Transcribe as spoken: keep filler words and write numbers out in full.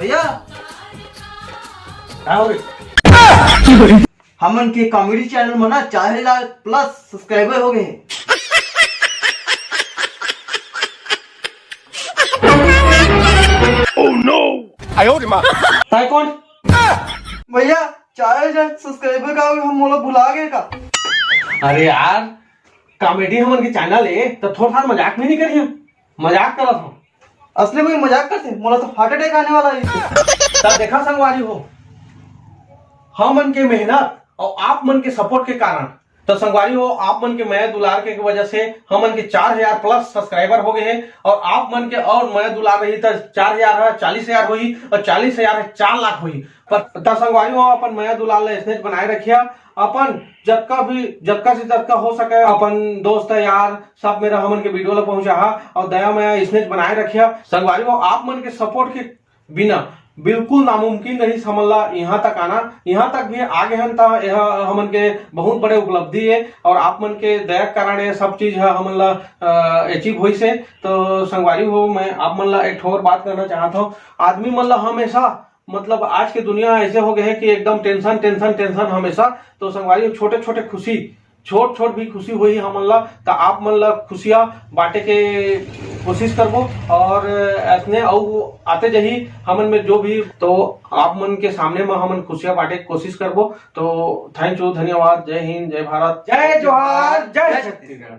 भैया, का हो गे? हमन के कॉमेडी चैनल में ना चार हजार प्लस सब्सक्राइबर हो गए हैं। Oh no! आयो रे माँ। ताई कौन? भैया, चार हजार सब्सक्राइबर का हम मोला भुला गए का? अरे यार, कॉमेडी हमन के चैनल है तो थोड़ा सा मजाक भी नहीं करिए। मजाक करत हूँ। असली में मजाक करते, मोला तो हार्ट अटैक आने वाला है। तब देखा संगवारी हो, हमन के मेहनत और आप मन के सपोर्ट के कारण, तो संगवारी हो, आप मन के मया दुलार के वजह से हमन के चार हजार प्लस सब्सक्राइबर हो गए हैं। और आप मन के और मया दुलार रही तो चार हजार है, चालीस हजार होही, और चालीस हजार है, चार लाख होही। पर त संगवारी हो, अपन मया दुलार ला ऐसने बनाए रखिया। अपन जतका भी, जतका से जतका हो सके, अपन दोस्त यार सब मेरा हमन के वीडियो ला पहुंचाहा और दया मया इसने बनाए रखिया। संगवारी हो, आप मन के सपोर्ट के बिना बिल्कुल नामुमकिन रहिस हमन ला यहाँ तक आना। यहाँ तक भी आ गए हन त यह हमन के बहुत बड़े उपलब्धि है और आप मन के दया के कारण ये सब चीज ह हमन ला अचीव होइस है। तो संगवारी हो, मैं आप मन ला एक ठो और बात करना चाहत हूँ। आदमी मन ला हमेशा, मतलब, आज के दुनिया ऐसे हो गए है कि एकदम टेंशन, टेंशन, टेंशन हमेशा। तो संगवारी हो, छोटे छोटे खुशी, छोट छोट भी खुशी होही हमन ला, त आप मन ला खुशियाँ बांटे के कोशिश करबो। और ऐसने अउ आते जही हमन में जो भी, तो आप मन के सामने में हमन खुशियाँ बांटे के कोशिश करबो। तो थैंक यू, धन्यवाद, जय हिंद, जय भारत, जय जोहार, जय छत्तीसगढ़।